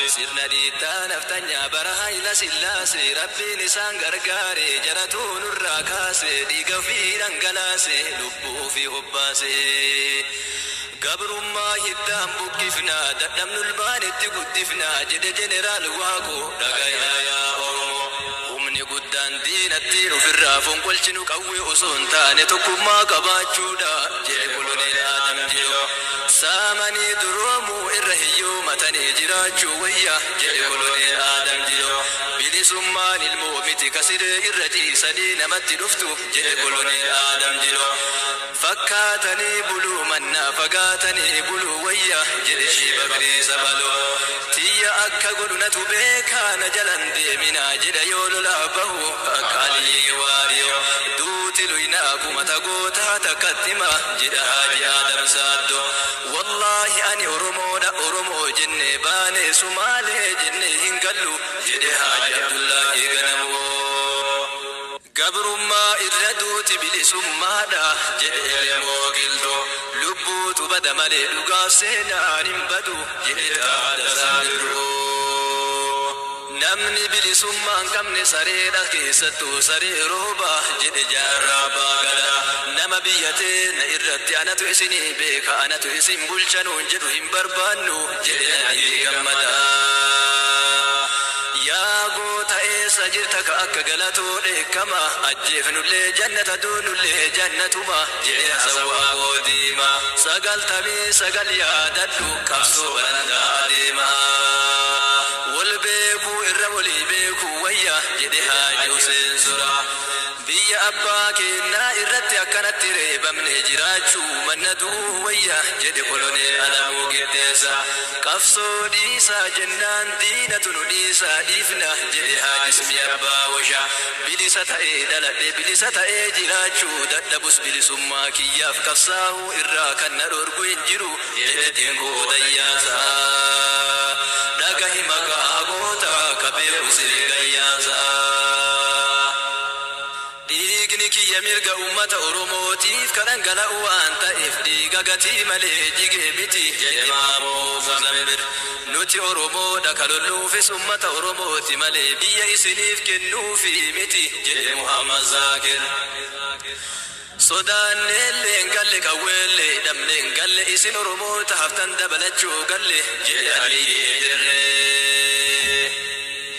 Sirna dhiittaa naftanyaa bara Hayila Sillaasee Rabbiin isaan gargaare jaratuu nurraa kaase dhiiga ofii dhangalaase lubbuu ofii hobbaase. Gabrummaa hiddaan buqqifna dadhabnu ilmaan itti guddifna jedhe Jeneraal Waaqoo dhagayaa yaa Oromoo. Humni guddaan diinattiin ofirraa fonqolchinu qawwee osoo hin taane tokkummaa qabaachuudha jedhe Koloneel Aadam Jiloo. Saamanii duroomuu irra hiyyoomatanii jiraachuu wayya jedhe Koloneel Aadam Jiloo. Bilisummaan ilmoo miti ka siree irra ciisanii namatti dhuftu jedhe Koloneel Aadam Jiloo. Fakkaatanii buluu mannaa fagaatanii buluu wayya jedhe Shii Bakrii Sabaloo. Tiyya akka godhu natu beekaa na jalan deeminaa jedha yoo lolaaf bahu akka Aliyyii Waariyoo. Duuti luynaa kumata gootaa takkatti hima jedha Haaji Aadam Saaddoo. Wallaahi ani Oromoodha Oromoo jennee baane Sumaalee jennee hin gallu jedhe Haaji Abdullaahii Ganamoo. Gabrummaa irra duuti bilisummaadha jedhe Elemoo Qilxuu. Lubbuutu bada malee dhugaaf seenaan hin badu jedhe Taaddasaa Birruu. Namni bilisummaa hin qabne sareedha keessattuu saree rooba jedhe Jaarraa Abbaa Gadaa. Nama biyya teenna irratti anatu isinii beeka anatu isin bulcha nuun jedhu hin barbaannu jedhe Nadhii Gammadaa. Yaa goota eessa jirta ka akka Galatoo dheekkama ajjeefnullee jannata duunullee jannatuma jedhe Hasan Waaqoo Diimaa. 99 yaadadhu qabsoo barandaa adeemaa. Wal beekuu irra walii beekuu wayya jedhe Haaji Huseen Soraa. Biyya abbaa keennaa irratti akkanatti reebamnee jiraachuu manna du'uu wayya jedhe Koloneel Alamuu Qixxeessaa. Qabsoo dhiisaa jennaan diinatu nu dhiisaa dhiifna jedhe Haaji Ismii Abbaa Woshaa. Bilisa ta'ee dhaladhe bilisa ta'ee jiraachuu dadhabus bilisummaa kiyyaaf qabsaa'uu irraa kan na dhorgu hin jiru jedhe Dinquu Dayyaasaa. Dhagahi maqaa gootaa ka beeku siri gayyaasaa. Dhiigni kiyya mirga ummata Oromootiif ka dhangala'u waan ta'eef dhiiga gatii malee jige miti jedhe Maamoo Muzammil. Nuti Oromoodha ka lolluufis ummata Oromooti malee biyya isiniif kennuufi miti jedhe Muhammad Zaakir. Sodaanneellee hin galle qawweellee hidhamne hin galle isin Oromoota haftan dabalachuu galle jedhe Aliyyii Dirree.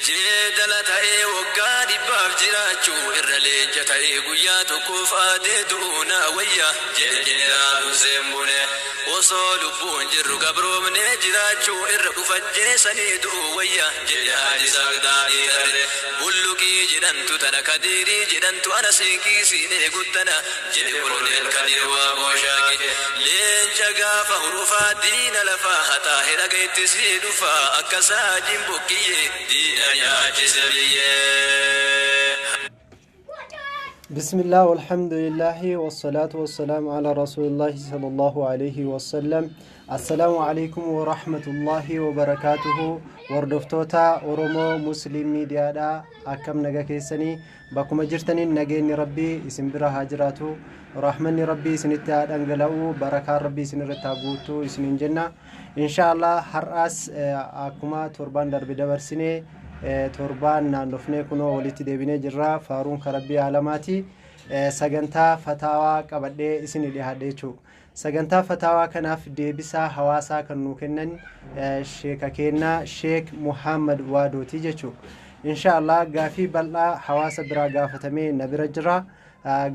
Jeedala ta'ee waggaa dhibbaaf jiraachuu irra leenca ta'ee guyyaa tokkoof aadee du'uu naa wayya jedhe Jeneraal Huseen Bunee. Osoo lubbuun jirru gabroomnee jiraachuu irra uf ajjeesanii du'uu wayya jedhe Haaji Isaaq Daadhii Tarree. Bulluqii jedhamtu tana Kadiirii jedhamtu ana siinqii siin eeguttana jedhe Koloneel Kadiir Waaqoo Shaaqii. Leenca gaafa hurufaa diina lafaa haxaahe dhaga itti sii dhufaa akka saajiin bokkiyyee diina nyaachise biyyee. بسم الله والحمد لله والصلاة والسلام على رسول الله صلى الله عليه وسلم السلام عليكم ورحمة الله وبركاته Hordoftoota Oromoo Muslim Miidiyaadha akkam naga keessanii bakkuma jirtaniin nageenyi Rabbii isin bira haa jiraatu rahmanni Rabbii isinitti haa dhangala'u barakaan Rabbii isin irratti haa guutu isiniin jenna inshaallah har'aas akkuma torbaan darbe dabarsine torbaan naannofnee kunoo walitti deebinee jirra faaruun ka Rabbii aalamaati sagantaa fataawaa qabadhee isin dhiyaadhe jechuudha. Sagantaa fataawaa kanaaf deebisaa hawaasaa kan nuu kennan sheeka keenna Sheek Muhammad Waadooti jechu. Insha Allah gaafii bal'aa hawaasa biraa gaafatamee na bira jira.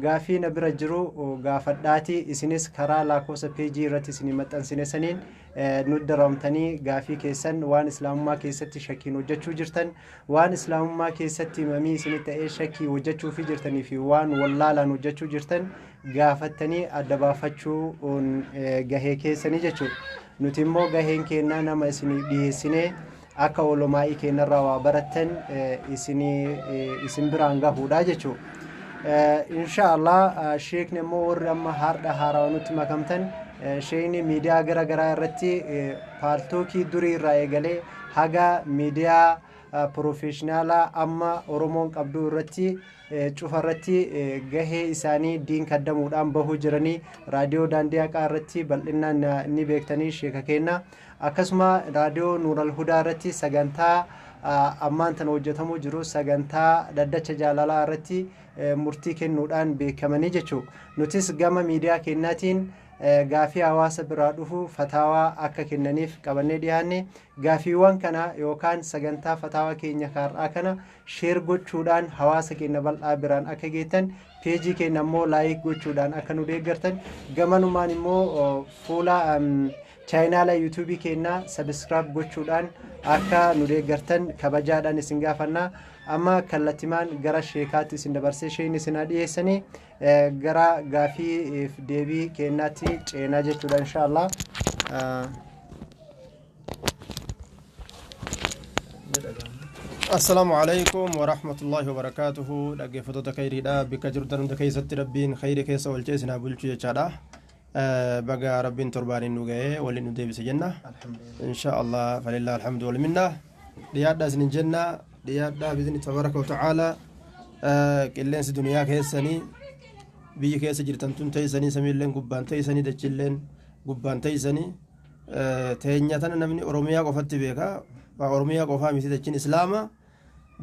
Gaafii na bira jiru gaafadhaati isinis karaa laakkoofsa peejii irratti isinii maxxansine saniin nu daramtanii gaafii keessan waan islaamummaa keessatti shakkiin hojjechuu jirtan waan islaamummaa keessatti mamii isinii ta'ee shakkii hojjechuufii jirtanii fi waan wallaalaan hojjechuu jirtan gaafattanii adda baafachuun gahee keessanii jechuudha. Nuti immoo gaheen keennaa nama isinii dhiyeessinee akka olomaa'ii keennarraa waa barattan isin biraan gahuudha jechuudha. Insha Allah sheekni immoo warri amma hardha haarawa nutti makamtan sheekni miidiyaa gara garaa irratti paaltookii durii irraa eegalee haga miidiyaa Pirofeeshinaalaa amma Oromoon qabduu irratti cufa irratti gahee isaanii diin kaddamuudhaan bahuu jiranii raadiyoo daandii haqaa irratti bal'innaan ni beektanii sheeka keenna. Akkasuma raadiyoo Nuural Hudaa irratti sagantaa ammaan tana hojjetamuu jiru sagantaa dhaddacha jaalalaa irratti murtii kennuudhaan beekamanii jechuudha. Nutis gama miidiyaa keenyaatiin gaafii hawaasa biraa dhufu fataawaa akka kennaniif qabannee dhiyaanne. Gaafiiwwan kana yookaan sagantaa fataawaa keenya har'aa kana share gochuudhaan hawaasa keenya bal'aa biraan akka geettan, peejii keenya immoo like gochuudhaan akka nu deeggartan, gamanumaan immoo fuula chaayinaala yuutuubii keenyaa subscribe gochuudhaan akka nu deeggartan kabajaadhaan isin gaafannaa. Amma kallattimaan gara sheekaatti isin dabarsee isheen isin dhiyeessanii gara gaafii deebii keenyaatti ceenaa jechuudha inshaallah. Assalaamu alaikum warahmatullaahi wabarakaatuhu. Dhaggeeffattoota khayriidha, bikka jirtan hunda keessatti Rabbiin khayrii keessa olchee isin haa bulchu jechaadha. Baga Rabbiin torbaaniin nu ga'ee waliin nu deebise jenna insha Allah. Falillah alhamdu wal minna. Dhiyaadha isinin jenna, dhiyaadha biizni tabaraka wa ta'aala. Qilleensi duniyaa keessanii, biyyi keessa jirtan tun teeysanii, samiilleen gubbaan teeysanii, dachilleen gubbaan teeysanii. Teenya tana namni Oromiyaa qofatti beeka. Oromiyaa qofaa miti, dachin Islaama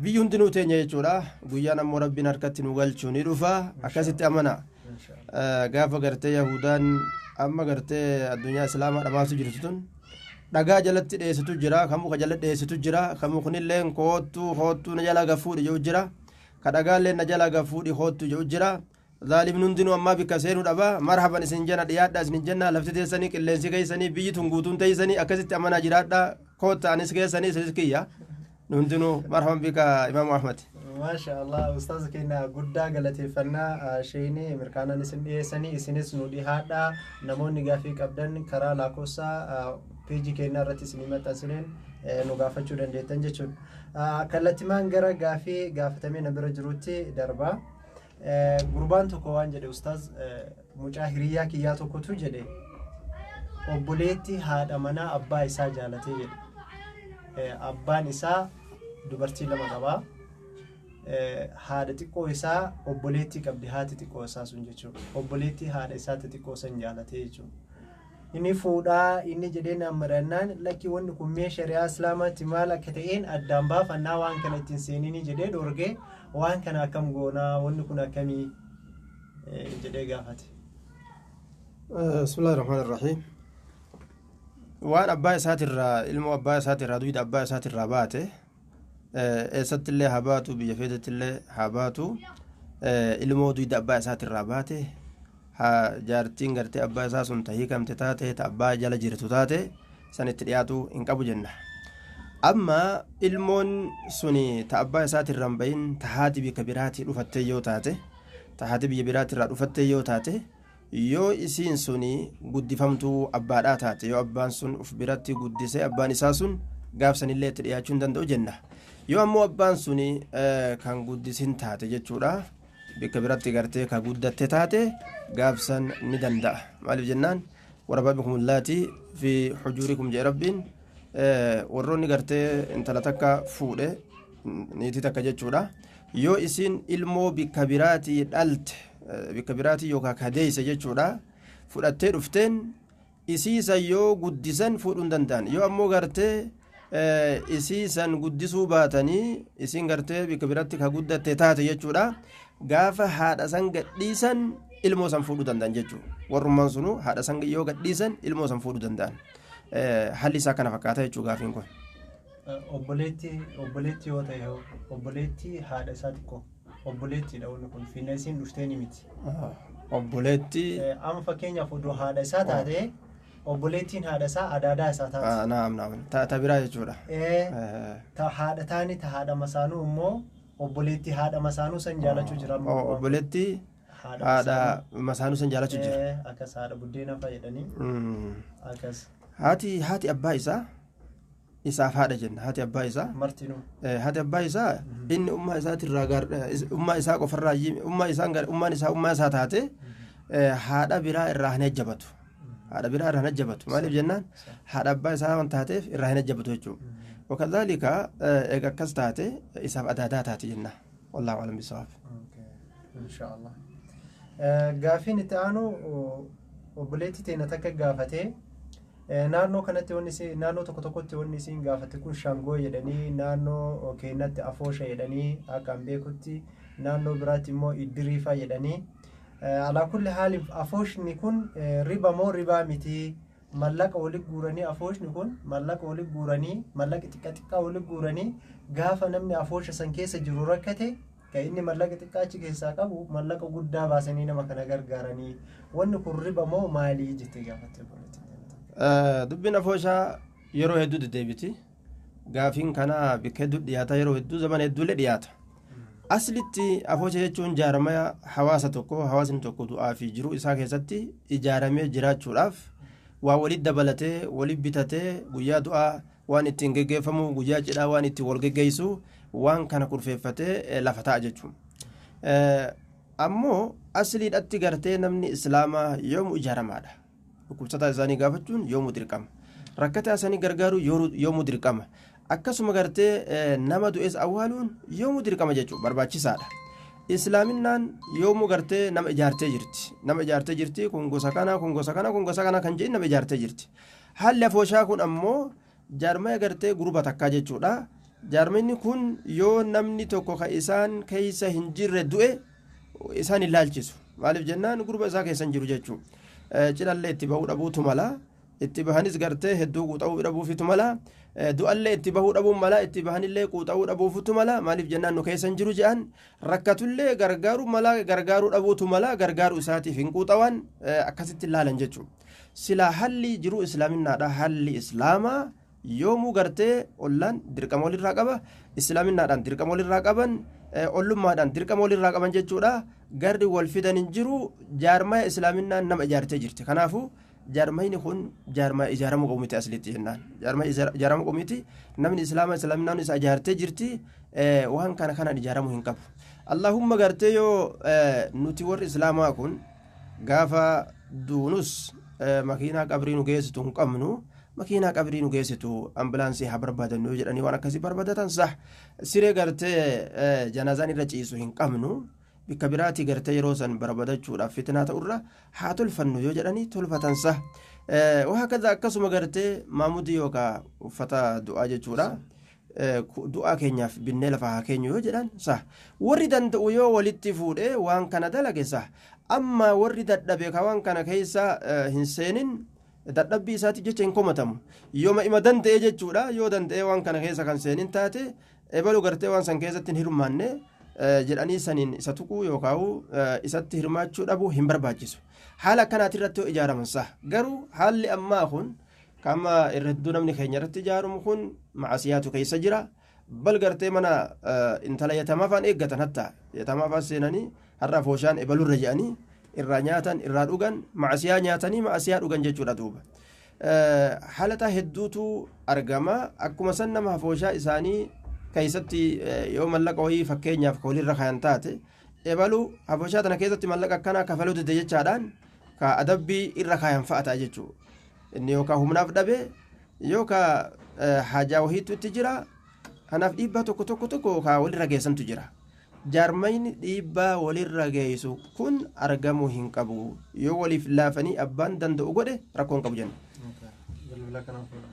biyyi hundinuu teenya jechuudha. Guyyaan ammoo Rabbiin harkatti nu galchuu ni dhufa, akkasitti amana. Gaafa gartee Yahudaan amma gartee addunyaa Islaamaa dhamaasu jirtu tun dhagaa jalatti dheessitu jira, kan muka jala dheessitu jira, kan muknilleen koottuu koottuu na jala gafuudhi jedhu jira, ka dhagaalleen na jala gafuudhi koottuu jedhu jira. Zaalimni hundinuu ammaa bikka seenuu dhaba. Marhaban isin jenna, dhiyaadha isin jenna. Lafti teessanii, qilleensi keessanii, biyyi tun guutuun teessanii, akkasitti amanaa jiraadha. Kootta, anis keessanii, isinis kiyya, hundinuu marhaban bika Imaamu Ahmad. Maasha Allah, ustaaza keenya guddaa galateeffannaa. Sheeni mirkaanaan isin dhiyeessanii, isinis nu dhihaadha. Namoonni gaafii qabdan karaa lakkoofsa peejii keenyaa irratti isin maxxansineen nu gaafachuu dandeettan jechuudha. Kallattimaan gara gaafii gaafatamee na bira jirutti darba. Gurbaan tokko waan jedhe, ustaaz, mucaa hiriyaa kiyyaa tokkotu jedhe, obboleetti haadha manaa abbaa isaa jaalatee jedhe. Abbaan isaa dubartii lama qabaa. Haadha xiqqoo isaa obboleettii qabdi, haati xiqqoo isaa sun jechuudha. Obboleettii haadha isaatti xiqqoo san jaalatee jechuudha. Inni fuudhaa inni jedhee naan mari'annaan, lakki, wanni kun mee shari'aa Islaamaatti maal akka ta'een addaan baafannaa, waan kana ittiin seeninii jedhee dhoorgee, waan kana akkam goonaa, wanni kun akkamii jedhee gaafate. Bismillahi rahmaani rahiim. Waan abbaa isaatirraa, ilmoo abbaa isaatirraa, duyda abbaa isaatirraa baate, eessatti illee haa baatu, biyya feetetti illee haa baatu, ilmoo duyda abbaa isaatirraa baate, haa jaartiin gartee abbaa isaa sun ta hiikamte taate, ta abbaa jala jirtu taate, san itti dhiyaatu hin qabu jenna. Amma ilmoon suni ta abbaa isaatirraa hin bahin, ta haati biyya biraatii dhufattee yoo taate, ta haati biyya biraatirraa dhufattee yoo taate, yoo isiin suni guddifamtuu abbaadhaa taate, yoo abbaan sun uf biratti guddisee, abbaan isaa sun gaafsanillee itti dhiyaachuu hin danda'u jenna. Yoo ammoo abbaan suni kan guddisin taate jechuudha, bikka biratti gartee ka guddatte taate, gaafsan ni danda'a. Maaliif jennaan, warabaabikum allaatii fi hujuurikum jedhe Rabbiin. Warroonni gartee intala takka fuudhe, niitii takka jechuudha, yoo isiin ilmoo bikka biraatii dhalte, bikka biraatii yookaan kadeeyse jechuudha, fudhattee dhufteen, isiisan yoo guddisan fuudhuu hin danda'an. Yoo ammoo gartee isiisan guddisuu baatanii, isiin gartee bikka biratti ka guddatte taate jechuudha, gaafa haadha san gadhiisan ilmoo san fuudhuu danda'an jechuudha. Warrummaan sunu haadha san yoo gadhiisan ilmoo san fuudhuu danda'an. Haalli isaa kana fakkaata jechuudha gaafiin kun. Obboleetti yoo ta'e, obboleetti haadha isaa xiqqoo, obboleettiidha wanni kun, finna isiin dhuftee ni miti. Obboleetti. Amma fakkeenyaaf odoo haadha isaa taate, obboleettiin haadha isaa adaadaa isaa taate. Naam naam, ta biraa jechuudha. Ta haadha taani, ta haadha masaanuu immoo obboleettii haadha masaanuu san jaalachuu jira. Obboleettii haadha masaanuu san jaalachuu jira. Akkas haadha buddeena fayyadanii akkas. Haati abbaa isaa isaaf haadha jenna, haati abbaa isaa. Martinuu. Haati abbaa isaa inni ummaa isaatirraa, ummaa isaa qofarraa, ummaa isaan, ummaan isaa ummaa isaa taate, haadha biraa irraa hin ajjabatu. Haadha biraa irraa hin ajjabatu. Maaliif jennaan, haadha abbaa isaa waan taateef irraa hin ajjabatu jechuudha. Wakadhaalika eega akkas taate isaaf adaadaa taate jenna. Wallaahu alam bisawaab. Inshaallah. Gaafiin itti aanu obboleettii teenya takka gaafatee Naannoo kanatti wanni isin naannoo tokko tokkotti wanni isin gaafatte kun shangoo jedhanii, naannoo keenyatti afoosha jedhanii, akka an beekutti naannoo biraatti immoo iddiriifaa jedhanii. Alaa kulli haali afooshni kun riba moo ribaa miti? Mallaqa walitti guuranii, afooshni kun mallaqa walitti guuranii, mallaqa xiqqaa xiqqaa walitti guuranii, gaafa namni afoosha san keessa jiru rakkate, kan inni mallaqa xiqqaa achi keessaa qabu mallaqa guddaa baasanii nama kana gargaaranii, wanni kun riba moo maalii jettee gaafatte obboleettiin. Dubbiin afooshaa yeroo hedduu deddeebiti. Gaafiin kana bakka hedduu dhiyaata, yeroo hedduu zaman hedduullee dhiyaata. Aslitti afoosha jechuun jaarmaya hawaasa tokko, hawaasni tokko du'aa fi jiruu isaa keessatti ijaaramee jiraachuudhaaf waa walitti dabalatee, walitti bitatee, guyyaa du'aa waan ittiin geggeeffamu, guyyaa cidhaa waan ittiin wal geggeessu, waan kana kurfeeffatee lafa ta'a jechuudha. Ammoo asliidhatti gartee namni islaamaa yoomu ijaaramaadha. Dhukkubsataa isaanii gaafachuun yoomuu dirqama. Rakkataa isaanii gargaaruu yoomuu dirqama. Akkasuma gartee nama du'es awwaaluun yoomuu dirqama jechuudha, barbaachisaadha. Islaaminaan yoomuu gartee nama ijaartee jirti. Nama ijaartee jirti, kun gosa kana, kun gosa kana, kun gosa kana kan jedhin nama ijaartee jirti. Haalli afooshaa kun ammoo jaarmaya gartee guruba takkaa jechuudha. Jaarmayni kun yoo namni tokko ka isaan keessa hin jirre du'e isaan hin laalchisu. Maaliif jennaan guruba isaa keessa hin jiru jechuudha. Cidhallee itti bahuu dhabuutu mala. Itti bahanis gartee hedduu quuxa'uu dhabuufitu mala. Du'allee itti bahuu dhabuun mala. Itti bahanillee quuxa'uu dhabuufitu mala. Maaliif jennaan nu keessa hin jiru jedhan. Rakkatullee gargaaruu mala, gargaaruu dhabuutu mala, gargaaruu isaatiif hin quuxawan, akkasitti ilaalan jechuudha. Silaa halli jiruu islaaminaadha. Halli islaamaa yoomuu gartee ollaan dirqama walirraa qaba. Islaaminaadhaan dirqama walirraa qaban, ollummaadhaan dirqama walirraa qaban jechuudha. Garri wal fidan hin jiru, jaarmaya islaaminaan nama ijaartee jirti. Kanaafuu jaarmayni kun jaarmaya ijaaramuu qabu miti aslitti jennaan. Jaarmaya ijaaramuu qabu miti. Namni islaama islaaminaan isa ijaartee jirti, waan kana kanaan ijaaramuu hin qabu. Allahumma gartee yoo nuti warri islaamaa kun gaafa duunus makiinaa qabrii nu geessitu hin qabnu, makiinaa qabrii nu geessitu ambulaansii haa barbaadannu yoo jedhanii waan akkasii barbaadatan sah. Siree gartee janaazaan irra ciisu hin qabnu, bikka biraatii gartee yeroo san barbaadachuudhaaf fitinaa ta'urra haa tolfannu yoo jedhanii tolfatan sah. Waa kaza akkasuma gartee maamudii yookaan uffata du'aa jechuudha. Du'aa keenyaaf binnee lafa haa keenyu yoo jedhan sah. Warri danda'u yoo walitti fuudhee waan kana dalage sah. Amma warri dadhabe ka waan kana keessa hin seenin dadhabbii isaatiif jecha hin komatamu. Yooma ima danda'e jechuudha. Yoo danda'e waan kana keessa kan seenin taate, ebalu gartee waan san keessatti hin hirmaanne jedhanii saniin isa tuquu yookaan isatti hirmaachuu dhabuu hin barbaachisu. Haala akkanaati irratti yoo ijaaraman sah. Garuu haalli ammaa kun kama irra hedduu namni keenya irratti ijaaramu kun macasiyaatu keessa jira. Bal gartee mana intala yatamaa faan eeggatan, hatta yatamaa faan seenanii har'a afooshaan ebalurra jedhanii irraa nyaatan, irraa dhugan, macasiyaa nyaatanii macasiyaa dhugan jechuudha duuba. Haalata hedduutu argama. Akkuma san nama afooshaa isaanii keessatti yoo mallaqa wayii fakkeenyaaf ka walirra kayan taate, ebaluu afooshaa tana keessatti mallaqa akkanaa kafaluu dide jechaadhaan ka adabbii irra kaayan fa'a ta'a jechuudha. Inni yookaan humnaaf dhabe yookaan haajaa wahiitu itti jira. Kanaaf dhiibbaa tokko tokko tokko ka walirra geessantu jira. Jaarmayni dhiibbaa walirra geessu kun argamuu hin qabu. Yoo waliif laafanii abbaan danda'u godhe rakkoo hin qabu jenna. Bilbila kana fuudha.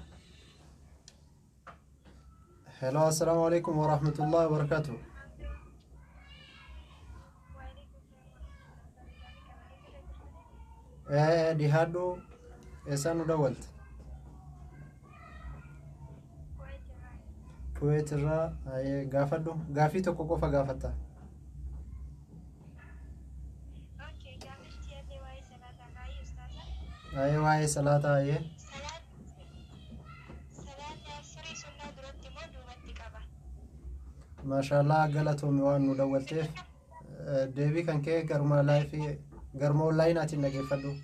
Hello, assalamu alaikum wa rahmatullahi wa barakatuh. Dhihaadhu, eessaan nu dawwalte? Kuweet irraa. Gaafadhu, gaafii tokko qofa gaafatta. Waa'ee salaataa. Maashaallah, galatoomi waan nu dawwalteef. Deebii kan kee garuma laayifii, garuma onlaayinaatiin dhageeffadhu.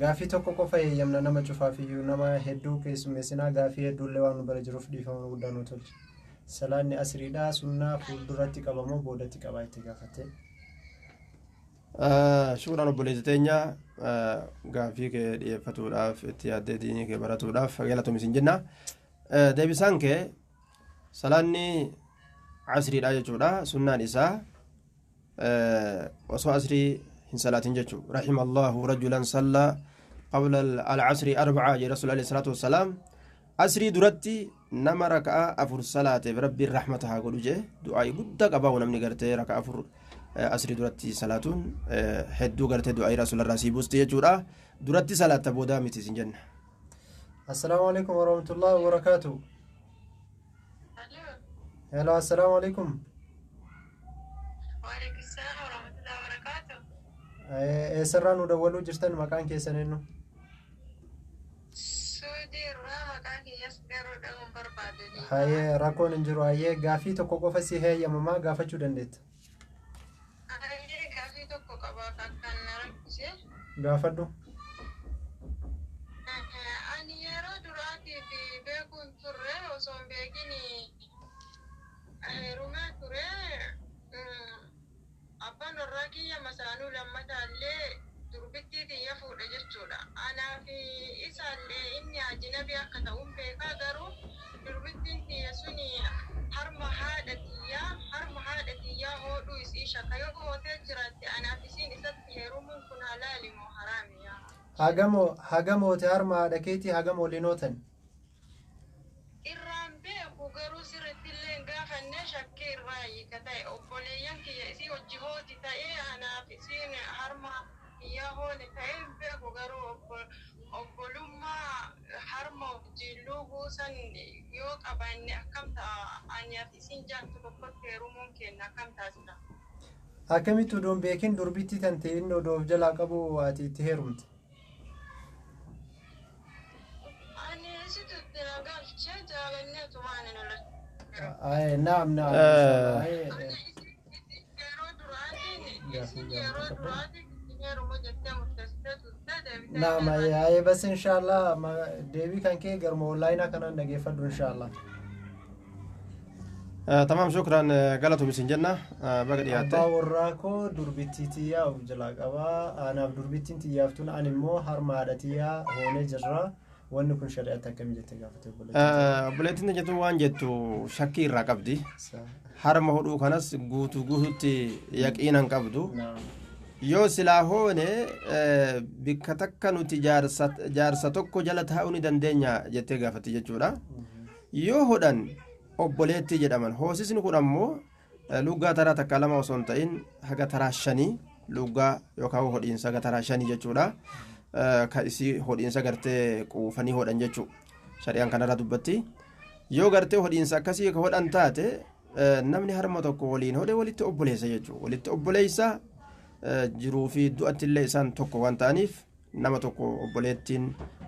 Gaafii tokko qofa eeyyamna nama cufaafiyyuu, nama hedduu keessummeessinaa, gaafii hedduullee waan nu bira jiruuf dhiifama guddaa nu tolche. Salaanni asriidhaa sunnaa fuulduratti qabamoo boodatti qabaa itti gaafatte. Shukraan obboleessi teenya, gaafii kee dhiyeeffatuudhaaf itti yaaddee diinii kee baratuudhaaf galatoomi isin jenna. Deebisaan kee salaanni asriidha jechuudha. Sunnaan isaa osoo asrii Hin salaatin jechuu. Rahima Allahu rajulan sallaa qabla al-asri arbaca jedhe Rasuul alayhi salaatu wassalaam. Asrii duratti nama raka'aa 4 salaateef Rabbiin rahmata haa godhu jee du'aa'ii guddaa qabaa. Namni gartee raka'a 4 asrii duratti salaatuun hedduu gartee du'aa'ii Rasuularraa sii buusti jechuudha. Duratti salaatta, boodaa miti isin jenna. Assalaamu alaikum warahmatullahi wabarakaatu. Hello, assalaamu alaikum. Waalaikum salaam warahmatullahi wabarakatuh. Eessarraa nu dawwaluu jirtan? Maqaan keessan eenyu? Suudii irraa, maqaan kiyyas garuu dhabuun barbaade. Hayyee, rakkoon hin jiru. Hayyee, gaafii tokko qofa si heeyyamamaa, gaafachuu dandeetta. Hayyee, gaafii tokko qaba kan na rakkise. Gaafadhu. Ani yeroo duraatiif beekuun turre, osoo hin beekin heerumee ture. Abbaan warraa kiyya masaanuu lammataallee durbittii tiyya fuudhe jechuudha. Anaa fi isaallee inni ajinabii akka ta'uun beekaa, garuu durbittiin tiyya suni harma haadha tiyyaa hodhuu isii shakka. Yoo hootee jiraatte, anaaf isiin isatti heerumuun kun halaali moo haraami yaa? Hagam hoote harma haadha keetii, hagam waliin hootan? Irraan beeku, garuu sirriitti illee hin gaafanne, shakkii irraa hiika ta'e. Obboleeyyan kiyya isii hojii hooti ta'ee anaaf isiin harma kiyyaa hoone ta'ee hin beeku, garuu obbolummaa harma wajjin luuguu san yoo qabaanne akkam ta'a? Anaaf isiin jaarsa tokkotti heerumuun keenya akkam taasisa? Akkamitti odoon beekin durbittii tan ta'e inni odoo of jalaa qabu ati itti heerumte? Ani isitu itti na galchee, jaalanneetumaan hin ola. Aye, naam naam. Yeroo duraatiin isin yeroo duraatiin itti heerumu jettee murteessitee turte, deebitee. Naam, aye aye, bas inshallah deebii kan kee garuma onlaayinaa kanaan dhageeffadhu inshallah. Tamaam, shukran, galatoom isin jenna, baga dhiyaatte. Abbaa warraa koo durbittii tiyyaa of jalaa qabaa. Anaaf durbittiin tiyyaaftuun ani immoo harma haadha tiyyaa hoonee jirra. Wanni kun shari'aatti akkamii jettee gaafate obboleettiin. Obboleettiin jettu waan jettu shakkii irraa qabdi. Harma hodhuu kanas guutuu guututti yaqiinan qabdu. Yoo silaa hoone bikka takka nuti jaarsa tokko jala taa'uu ni dandeenya jettee gaafatti jechuudha. Yoo hodhan obboleettii jedhaman. Hoosisni kun ammoo luggaa taraa takka lama osoo hin ta'in haga taraa shanii, luggaa yookaan hodhiinsa haga taraa shanii jechuudha. Ka isii hodhiinsa gartee quufanii hodhan jechuu shari'aan kanarra dubbatti. Yoo gartee hodhiinsa akkasii ka hodhan taate, namni harma tokko waliin hodhe walitti obboleessa jechuu. Walitti obboleessa, jiruu fi du'atti illee isaan tokko waan ta'aniif, nama tokko obboleettiin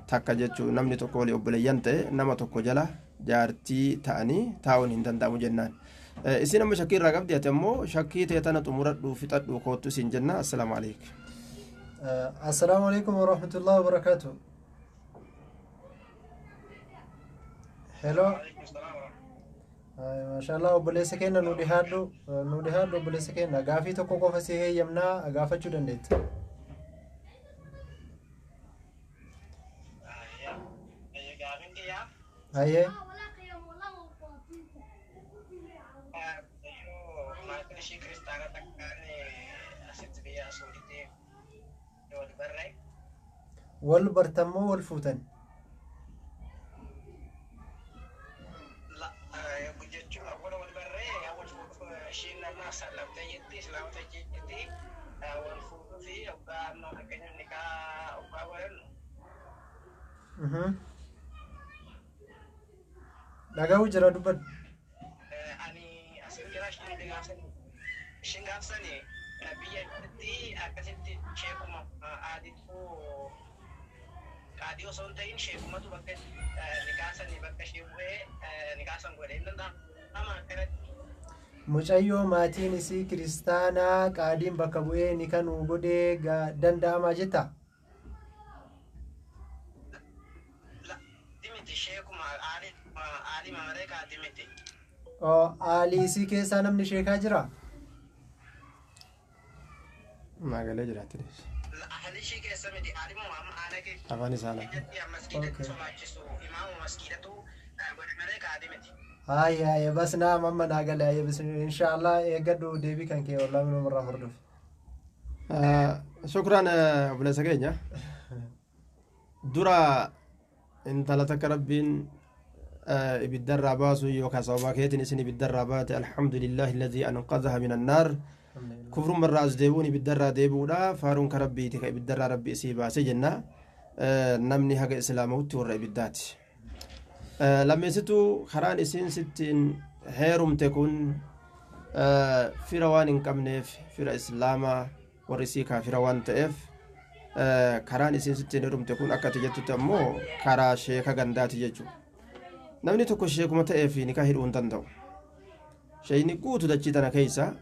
takka jechuu. Namni tokko walii obboleeyyan ta'e nama tokko jala jaartii ta'anii taa'uun hin danda'amu jennaan. Isin amma shakkii irraa qabdi, ati ammoo shakkii ta'e tana xumuradhuu fixadhuu koottu isin jenna. Assalaamu alaikum. Assalaamu alaikum warahmatullahi wabarakaatu. Hello. Maashaallah, obboleessa keenya, nu dhihaadhu, nu dhihaadhu. Obboleessa keenya, gaafii tokko qofa si heeyyamnaa, gaafachuu dandeetta. Gaafin kiyyaa Hayyee. yoo maatiin ishii kiristaana takkaan asitti biyya Suudiitti wal barre. Wal bartammoo wal fuutan? Jechuun awwala wal barree, wal ishiin nama sallamtee jetti, islaamota jetti, wal fuudhuu fi hoggaa amma fakkeenyaaf nikaa hoggaa godhannu. Dhaga'uu jira, dubbadhu. Ani asin jira, ishiin gaafsani biyyatti akkasitti sheekuma aaditu, qaadii osoo hin ta'in sheekumatu bakka nikaasanii bakka ishee bu'ee nikaasan godhe hin danda'ama akkanatti? Mucayyoo maatiin isii kiristaanaa qaadiin bakka bu'ee ni kanuu godhee danda'amaa jetta? Miti, sheekuma aalima malee qaadii miti. Aalii isii keessaa namni sheekaa jira? Maagalee jiraatti. Ahli ishii keessa miti, aalimuma amma aana Afaan isaa lafa. keessatti masgiidatti solaachisu, imaama masgiidatu godhe malee qaadii miti. Haye haye, bas naam, amma naa gale. Haye, bas inshallah, eeggadhu deebii kan kee wallaahi namarraa hordofi. Shukran obboleessa keenya. Dura intala takka Rabbiin ibiddarraa baasu yookaan sababaa keetiin isin ibiddarraa baate, alhamdulillahi alladhii anqadhaha min annaar. Kufrummarraa as deebi'uun ibiddarraa deebi'uudha, faaruun ka Rabbiiti ka ibiddarraa Rabbi isii baase jenna. Namni haga islaamawutti warra ibiddaati. Lammeessituu, karaan isiin sittiin heerumte kun fira waan hin qabneef, fira islaamaa, warri isii kaafira waan ta'eef, karaan isiin sittiin heerumte kun akka ati jettutti ammoo karaa sheeka gandaati jechuudha. Namni tokko sheekuma ta'eef nikaa hidhuu hin danda'u. Sheekni guutu dachii tana keessa